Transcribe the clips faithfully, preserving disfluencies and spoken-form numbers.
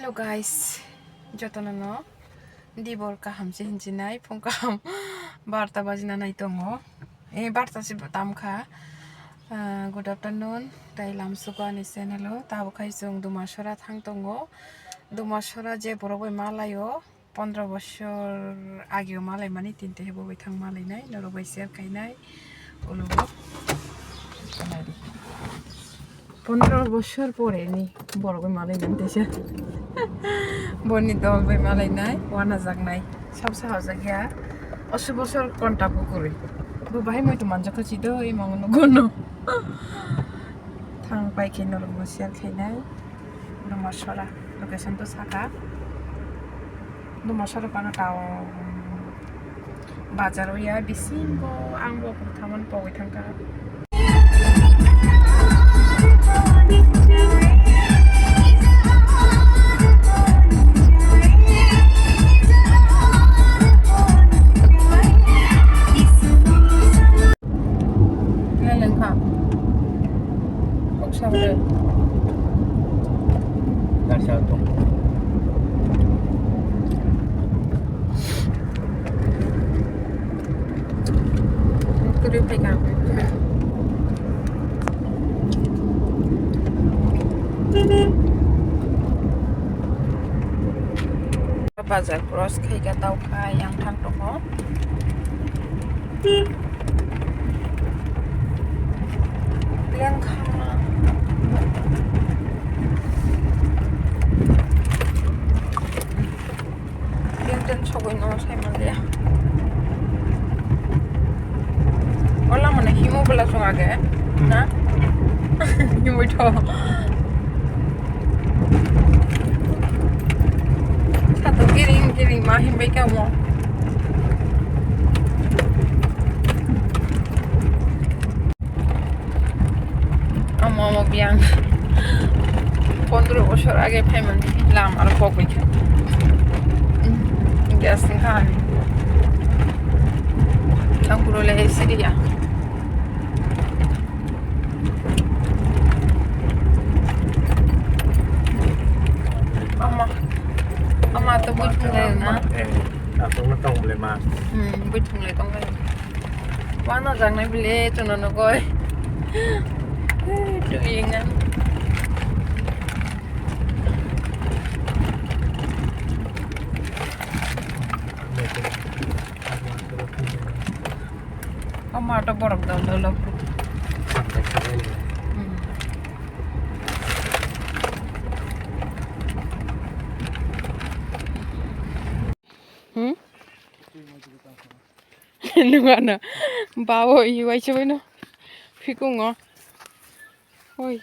Hello guys, jotono no dibor kaham se hinjinai, phung kaham barta bajina nai tongo. Eh, barta se tam kha. Ah, good afternoon. Tai lamsugo ani channel o. Tabuk khai chwng Dumasora thang tongo. Dumasora je borok bai malaio, pondro bosor ageo malaimani, tinte hebo bai thang malainai, norok bai share khainai. Ulo bo. Pondro bosor pore ni borok bai malainai teisa. Boni dol bai malainai, wanajaknai. Sab sahajakya. Oso bosor konta pukurwi. Bo bahai moito manjakha chido, i mangono gono. Thang pai khe norok bo share khainai. Dumasora, location to saka. Dumasora pano town. Bazar o ya bisingo ang bo thamani pogwi thangkha. Leleng kha. Kok sa bwle. Kaisa tong. Kwrwi phai kha. Bazar cross khai kha, tao kha yang thang tongo. Lengkha. Lengten sogwi no sai manliya. Ola mane himo bela song age, na? Himoi tho. Sato kiring kiring ma himbai kamo. Amo amo biyang pondro bosor age phaimani lama aro pogwi kha. Gas ni kha ani. Thangkuro le siriya. Ama, ama to buithung lai na. Eh, aswkno tong bole ma. Hmm, buithung lai tong lai. Wano jangnai bile chwngno nugoi. Twi ngan. Ama to borok dol dol rok. Hmm. Hmm? Nungano. Bawo, iwai se baino. Phikungo. Oi.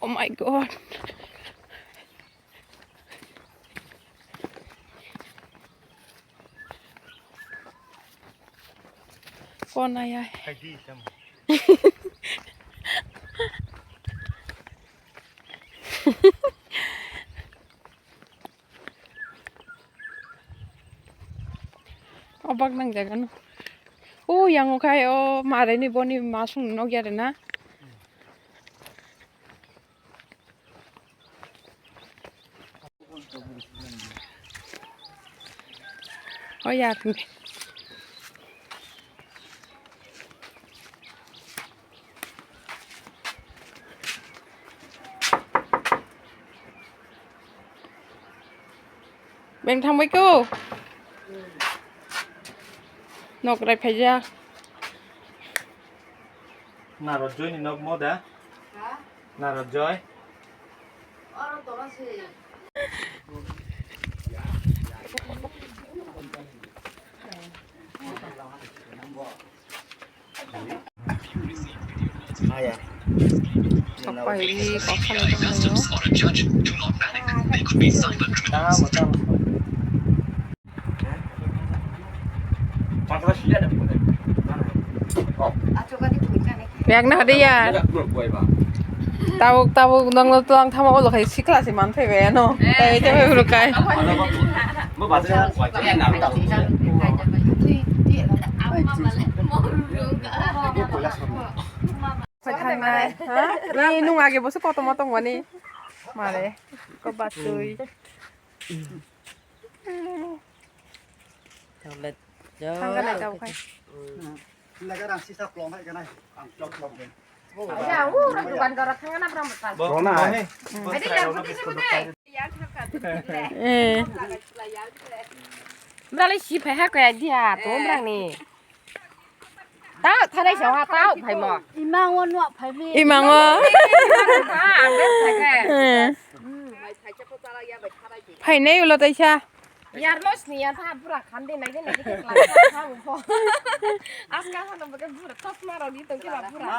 Oh my God. Kona ya. Obak nang jaga no. O yang o khai o mare ni boni masung nok ya na. O ya. Beng thangbai ko. Nokrai phaijak. Narot Joy ni nok mo da? Ha? Narot Joy. Oro toro se. Sapai ri kok salai tonglaio. Yak na hadi ya. Tabuk tabuk nang no tulang thama ulo khai sikla si man phai be no. Tai te phai bro kai. Phai thangnai. Ha? Ni nung age bo se koto ma tong mani. Mare, ko batui. Thangka nai tau khai. Laga rang sisa plong hai kana. Ang plong plong. Aja, uh, dukan gora thangka na brang bakal. Rona. Aja, ya, putih sih, putih. Eh. Brale si phai ha kaya dia, to brang ni. Ta, thanai sa ha, ta, phai mo. Imang wo nuak phai mi. Imang wo. Eh. Phai nei ulo taisa. Yar mo sni ya ta bura khande nai de nai de kla ta mo. Aska hano bage bura chosma ro di to kila bura.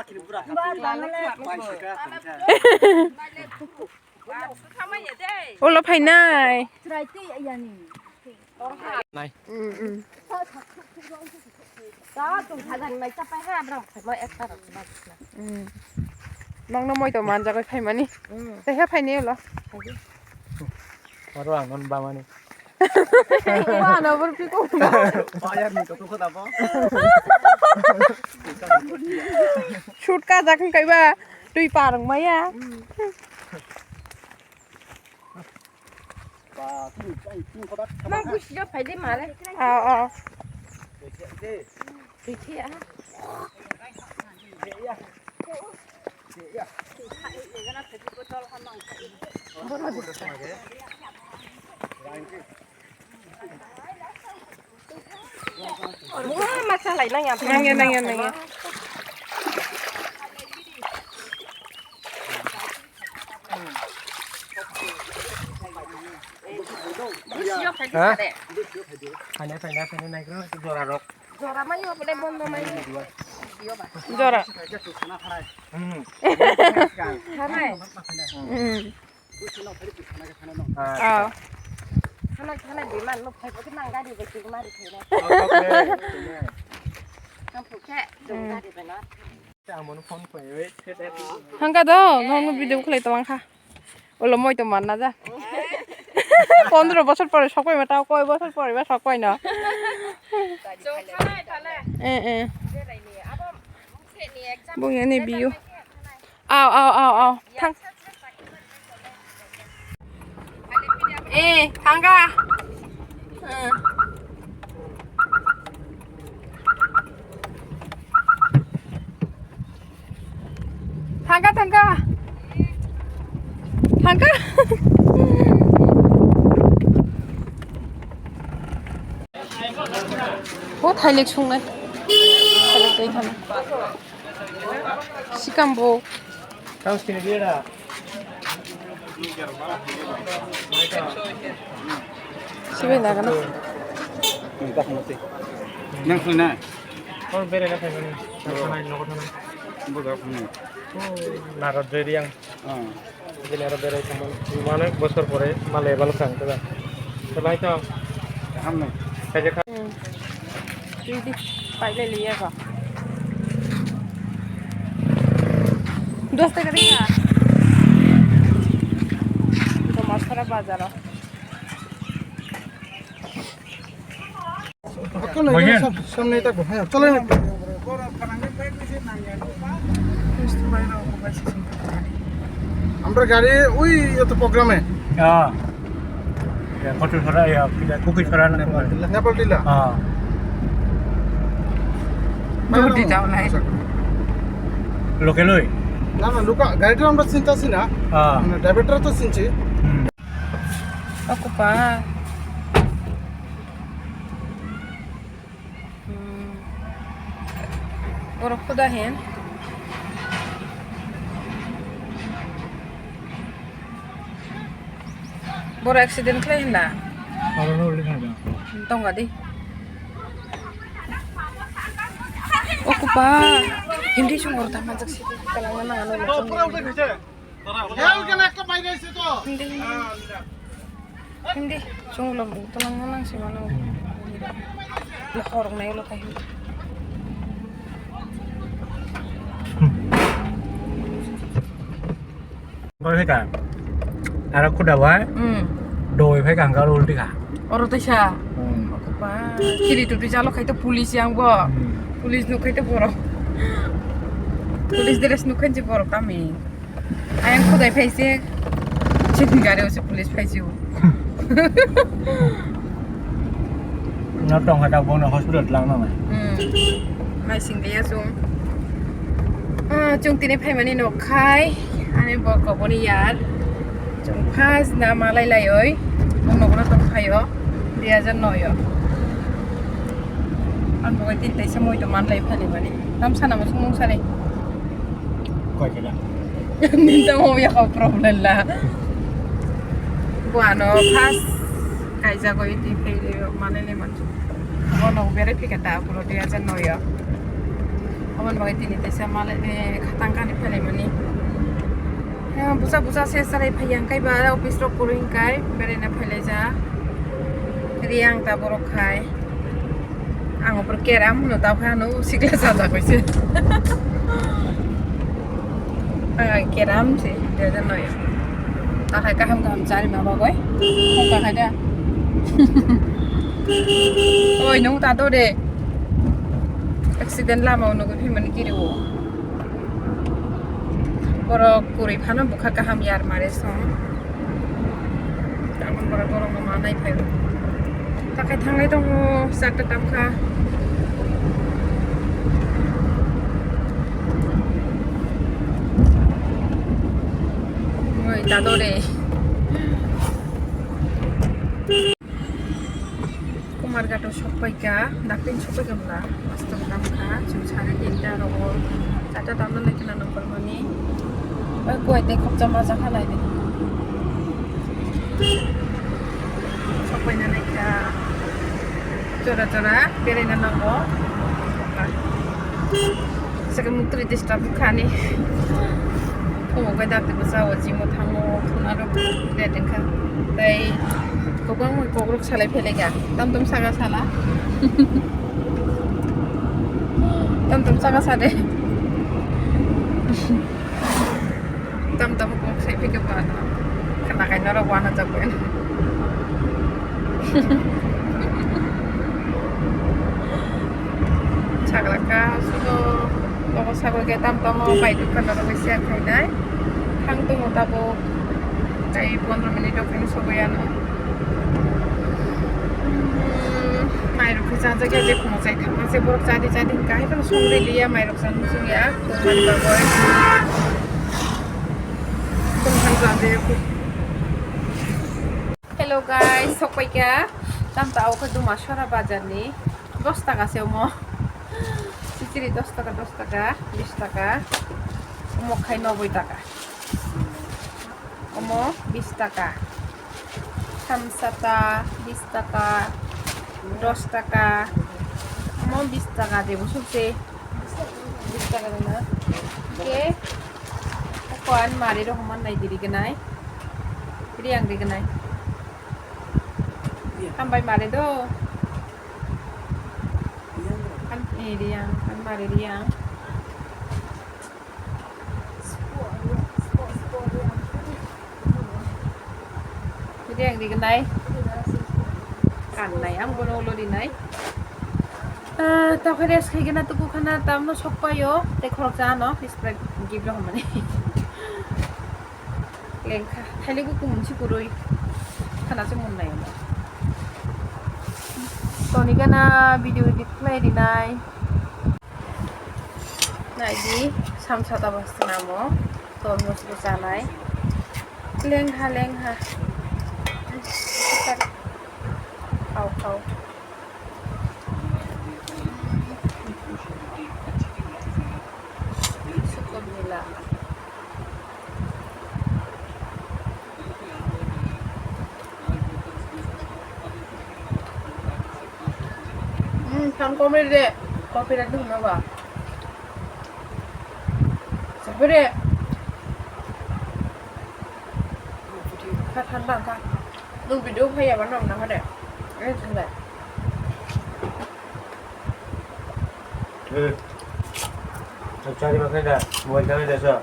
Ba, ba, ba. Ulo phainai. Nai. Mm, mm. Mm. Nangno moi to manjagoi phaimani. Mm. Taiha phaini ulo. Oro ang non bamani. Wano bor piko. Bayar ni to ko dabo. Shoot ka jak kaiba twi parang maya. Nang busiyo phaidi mare. Ah, ah. Twi khe ah. Wah, masa lai nang ya. Nang ya, nang ya, nang ya. Busiyo phaidi sare. Phainai, phainai, phainai, naikro, jora rok. Jora mai yo, bole bondo mai yo. Jora. Hmm. Harai. Hmm. Ah. Khana, khana di man, no phai, bagi nang gari, bagi mari phai na. Okay. Kampung ke, jom gari bana. Ang mono phone khlaiwi. Hangka do, nono video khlai tong kha. Olo moi to manna ja. Pondro bosor pore sokoi ma tao koi bosor pore ba sokoi no. Eh, eh. Bung ini biu. Au, au, au, au. Thang. Eh, thangka. Eh. Thangka, thangka. Thangka. O thailik sungnai. Thailik tei thana. Sikam bo. Kau sini dia dah. Sibai nagana. Nang sini na. Kau bere na thai mani. Thai nogo thana. Budak ni. Narot jeri yang. Ah. Bini aro berai thangmani. Mane bosor pore malai balo kang teba. Teba hai to. Kaham no. Kaje kha. Hmm. Twi di. Pai le liya ko. Dos taka di ya. Ito mas khara bazar. Boyan. Sam-, samne tak, ha, chalo na. Amra gari oi eto program e. Ya. Ya, Kotu Sora, ya, kita Kuki Sora na. Nepal Tila. Nepal Tila. Ah. Dudi jao nai. Local oi. Na, na, luka, gari to amra sinta sina. Ah. Mane driver to sinchi. Hmm. Aku pa. Hmm. Borok khuda hin. Borok accident khlai hinda. Aro no uli khaja. Tongga di. Aku pa. Hindi sungor ta manjak si. Kalang nang ano. Hindi, hindi. Hindi. Chwng ulo bo tolang nang si mano. Lo khorok nai ulo khai. Bai phai ka. Aro khuda bai. Hmm. Doi phai ka, hangka ulti ka. Oro tei sa. Hmm. Kiri tuti jalo khai to police yang bo. Hmm. Police nuk khai to borok. Police dress nuk khai je borok kami. Ayang khudai phaise. Gari o se police phai si o. No tong kha ta bono hospital lang nang. Hmm. Mai sing dia sung. Ah, chung tini phai mani nok khai. Ani bo koboni yar. Chung first na malai lai oi. Bung nok no tong khai o. Dui hajar noi o. Ang bo tin tai se moi to man lai phai mani. Tam sana mo sung sari. Koi kela. Nintang o ya ko problem la. Buano first kaijagoi twi phai manene manju. Bono berai phika ta puro dui hajar noi o. Aboni bagwi tini teisa male khatang kani phai mani. Busa busa se sarai phai yang kai ba office rok puro hingkai beraina phai lai ja. Riang ta borok khai. Ang opor keram no tao kha no sikla sajak koi se. Ang keram se de de noi. Ta khai kaham kaham chari ma bagoi. Hong ka khai da. Oi nung ta do de. Accident lama o nugui phimani kiri o. Borok kwrwi phano bwkha kaham yar mare song. Tabuk borok borokno manai phai. Takhai thanglai tongo, chakta tamkha. Oi, dadore. Kumarghato sokpaikha, daktin sokpaikha bwla, masta bwla wngkha, chwng sari tinta rogo, chata tamna nai khwna nongkhormani, bai kuwai tei khopsa macha kha nai di. Sokpaina naikha, jora jora beraina nango. Saka mutri disturb khani. Omo bai dakti bwsa o gym o thango, khuna rok ret wngkha. Tei kwbangma kokrok salai phailaikha. Tam tam saka sala. Tam tam saka sade. Tam tam kok sai phikhe ba ano. Khna kai norok wana jagwen. Saglaka sudo togo sagwi khe tam tamo bai dukhan rok bai share khainai. Thang tongo tabuk tei pondro minute rok khaino sogwi ano. Hmm, mairok khe chajak ya, je khongo chai thangma se borok chadi chadi hwnkha, hai phano song riliya, mairok chana muchung ya, tongmani bagwi. Tongthang chajak ya. Hello guys, sokpaikha tamta o khe Dumasora bazar ni dos taka se omo. Chichiri dos taka, dos taka, bis taka, omo khai noboi taka. Omo bis taka. Samsa ta bis taka, dos taka. Omo bis taka de, busuk se bis taka de na. Ke ko an mari ro homan nai diri ganai. Riang de ganai. Hambai mari do. An, eh, riang, an mari riang. Riang rignai. Kannai, ang bono ulo rinai. Ah, tokhe rest khaigena tuku khana tamno sokpaio, tei khorok cha ano, Sprite gift rok mani. Lengkha, thailigo kumun si kurui. Khana se mun nai. Toni gana video edit khlai rinai. Naidi, samsa tabas namo, tormos bo chanai. Lengha, lengha. Khao, khao. Sukut nila. Hmm, tang komre de, copyright dum na ba. Sapere. Kha thanda kha. Nung video phai ya ba nang na kha de. Eh, thanda. Eh. Chari ma khaida, mobile khaida sa.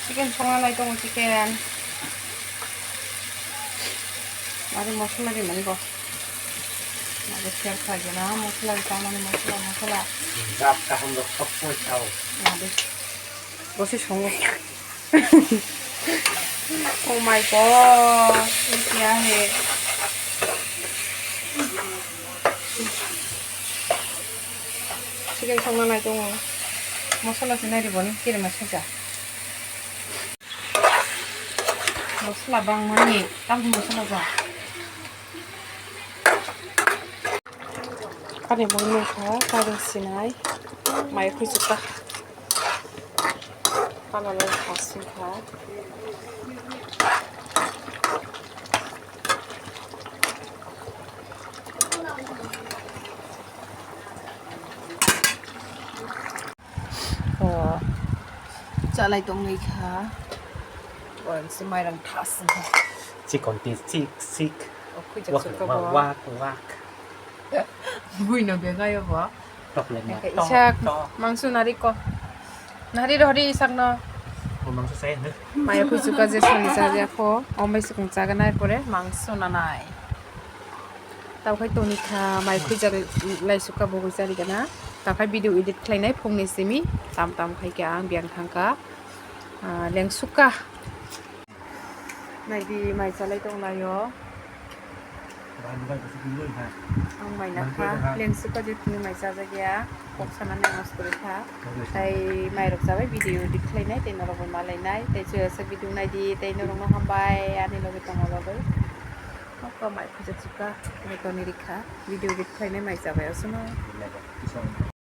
Chicken songna lai tongo, chicken. Ari mosola rimani bo. Abo share khlai gana, mosla, tamani mosla, mosla. Jat kaham rok sok soi sao. Abo. Bosi songo. Oh my God, ये क्या है? Chicken songna nai tongo. Mosla se nai riboni, kiri ma singka. Mosla bang mani, tam mosla bang. Ani mui nungkha, karing sinai, mai khuichukha. Panalo khasingkha. O chalai tongwi kha. O se mairang thas wngkha. Chikon ti chik chik. O khuijak wak chukha wak bo. Wak wak. Buino begayo bo. Tok le ma. Tok, isa tok. Mangso nari ko. Nari rohori isakno. O mangso sai ne. Maya khuichukha je sani chajakha. Ombai sukung chaganai pore mangso nanai. Tawkhai toni kha, mai khuijak lai sukha bo huijari gana. Tawkhai video edit khlainai phungni simi tam tam khai khe ang biyang thangkha. Ah, lengsukha. Naidi mai chalai tonglaio. Ang mai nakha, lengsukha je tini mai chajakya. Kok sanani mas kwrwi kha. Tei mai rok chabai video edit khlainai tei norok bo malainai. Tei chwraisa video naidi tei norokno hambai ani logi tongma bagwi. Nokha mai khuijak sukha, mai toni rikha, video edit khlainai mai chabai aswkno.